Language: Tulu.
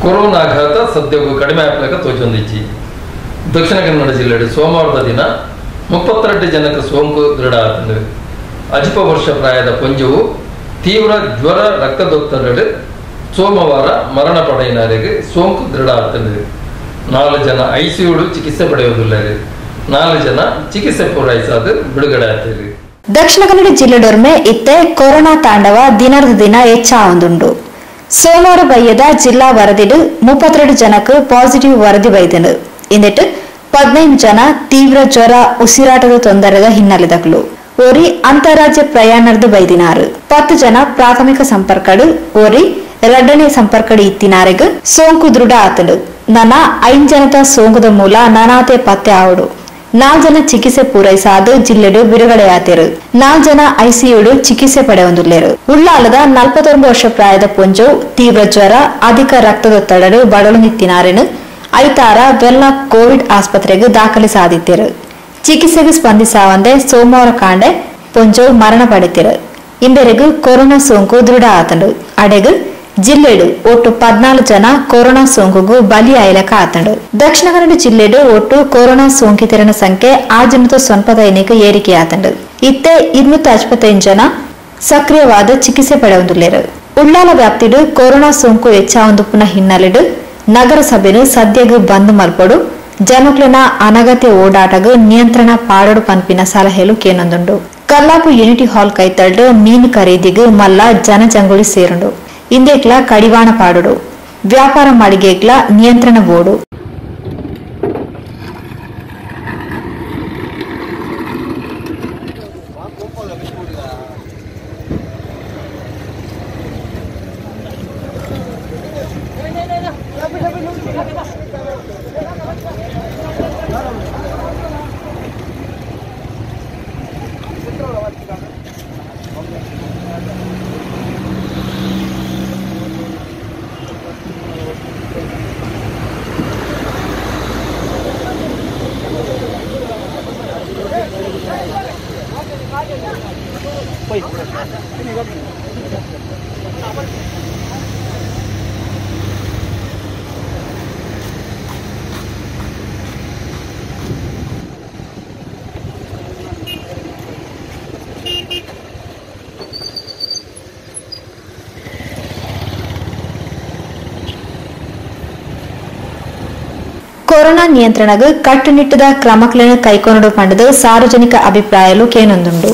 Corona ಆಘಾತ ಸದ್ಯಕ್ಕೂ ಕಡಿಮೆ ಆಪಲಕ ತೋಚೊಂದಿಚ್ಚಿ. ದಕ್ಷಿಣ ಕನ್ನಡ ಜಿಲ್ಲೆಡು ಸೋಮವಾರದ ದಿನ 32 ಜನಕ್ಕೆ ಸೋಂಕು ದೃಢ ಆತಂಡು. ಅಜಿಪ ವರ್ಷ ಪ್ರಾಯದ ಪೊಂಜವು ತೀವ್ರ ಜ್ವರ ರಕ್ತದೊತ್ತಡ ಸೋಮವಾರ ಮರಣ ಪಡೆಯಿನವರಿಗೆ ಸೋಂಕು ದೃಢ ಆತಂಡು. 4 ಜನ ಐಸಿಯು ಚಿಕಿತ್ಸೆ ಪಡೆಯುವುದಿಲ್ಲ, 4 ಜನ ಚಿಕಿತ್ಸೆ ಪೂರೈಸಾದ ಬಿಡುಗಡೆ ಆಗ್ತದೆ. ದಕ್ಷಿಣ ಕನ್ನಡ ಜಿಲ್ಲೆಡೊರ್ಮೆ ಇತ್ತೆ ಕೊರೋನಾ ತಾಂಡವ ದಿನದ ದಿನ ಹೆಚ್ಚಾವೊಂದುಂಡು. ಸೋಮವಾರ ಬಯ್ಯದ ಜಿಲ್ಲಾ ವರದಿಡು 32 ಜನಕ್ಕೆ ಪಾಸಿಟಿವ್ ವರದಿ ಬೈದನು. ಇಂದಿಟ್ಟು 15 ಜನ ತೀವ್ರ ಜ್ವರ ಉಸಿರಾಟದ ತೊಂದರೆದ ಹಿನ್ನೆಲೆದಕ್ಲು ಓರಿ ಅಂತಾರಾಜ್ಯ ಪ್ರಯಾಣದ ಬೈದಿನಾರು. 10 ಜನ ಪ್ರಾಥಮಿಕ ಸಂಪರ್ಕಡು ಓರಿ ಎರಡನೇ ಸಂಪರ್ಕಡು ಇತ್ತಿನಾರೆಗ್ ಸೋಂಕು ದೃಢ ಆತನು. ನನ 5 ಜನತ ಸೋಂಕುದ ಮೂಲ ನಾನಾತೆ ಪತ್ತೆ ಆವಡು. 4 ಜನ ಚಿಕಿತ್ಸೆ ಪೂರೈಸಾದ ಜಿಲ್ಲೆಡು ಬಿಡುಗಡೆಯಾತಿರು. 4 ಜನ ಐಸಿಯುಡು ಚಿಕಿತ್ಸೆ ಪಡೆಯೊಂದುಲ್ಲೇರು. ಉಳ್ಳಾಲದ 49 ವರ್ಷ ಪ್ರಾಯದ ಪೊಂಜೋ ತೀವ್ರ ಜ್ವರ ಅಧಿಕ ರಕ್ತದೊತ್ತಡಡು ಬಡಲು ನಿತ್ತಿನಾರೆನು ಐತಾರ ವೆಲ್ಲ ಕೋವಿಡ್ ಆಸ್ಪತ್ರೆಗೆ ದಾಖಲಿಸಾದಿತ್ತಿರು. ಚಿಕಿತ್ಸೆಗೆ ಸ್ಪಂದಿಸಾವಂದೆ ಸೋಮವಾರ ಕಾಂಡೆ ಪೊಂಜೋ ಮರಣ ಪಡೆತಿರು. ಇಂಬೆರೆಗು ಕೊರೋನಾ ಸೋಂಕು ದೃಢ ಆತಂಡು. ಅಡೆಗು ಜಿಲ್ಲೆಡು ಒಟ್ಟು 14 ಜನ ಕೊರೋನಾ ಸೋಂಕುಗೂ ಬಲಿಯಾಯಲಕ ಆತಂಡು. ದಕ್ಷಿಣ ಕನ್ನಡ ಜಿಲ್ಲೆಡು ಒಟ್ಟು ಕೊರೋನಾ ಸೋಂಕಿತರನ ಸಂಖ್ಯೆ 695 ಏರಿಕೆಯಾತಂಡು. ಇತ್ತೆ 265 ಜನ ಸಕ್ರಿಯವಾದ ಚಿಕಿತ್ಸೆ ಪಡೆಯೊಂದುಲ್ಲೇರು. ಉಳ್ಳಾಲ ವ್ಯಾಪ್ತಿಡು ಕೊರೋನಾ ಸೋಂಕು ಹೆಚ್ಚಾವೊಂದುಪ್ಪುನ ಹಿನ್ನೆಲೆಡು ನಗರಸಭೆನು ಸದ್ಯಗು ಬಂದ್ ಮಲ್ಪೊಡು, ಜನಕ್ಲೆನ ಅನಗತ್ಯ ಓಡಾಟಗು ನಿಯಂತ್ರಣ ಪಾಡೋಡು ಪನ್ಪಿನ ಸಲಹೆಲು ಕೇನೊಂದುಂಡು. ಕಲ್ಲಾಪು ಯೂನಿಟಿ ಹಾಲ್ ಕೈತಲ್ಡು ಮೀನು ಖರೀದಿಗು ಮಲ್ಲ ಜನಜಂಗುಳಿ ಸೇರುಂಡು. ಇಂದೇಕ್ಲ ಕಡಿವಾಣ ಪಾಡುಡು, ವ್ಯಾಪಾರ ಮಳಿಗೆಗ್ಲ ನಿಯಂತ್ರಣ ಬೋರ್ಡು. ಕೊರೋನಾ ನಿಯಂತ್ರಣಕ್ಕೆ ಕಟ್ಟುನಿಟ್ಟದ ಕ್ರಮಗಳನ್ನು ಕೈಗೊಂಡು ಪಂಡದು ಸಾರ್ವಜನಿಕ ಅಭಿಪ್ರಾಯಲು ಕೇನೊಂದುಂಡು.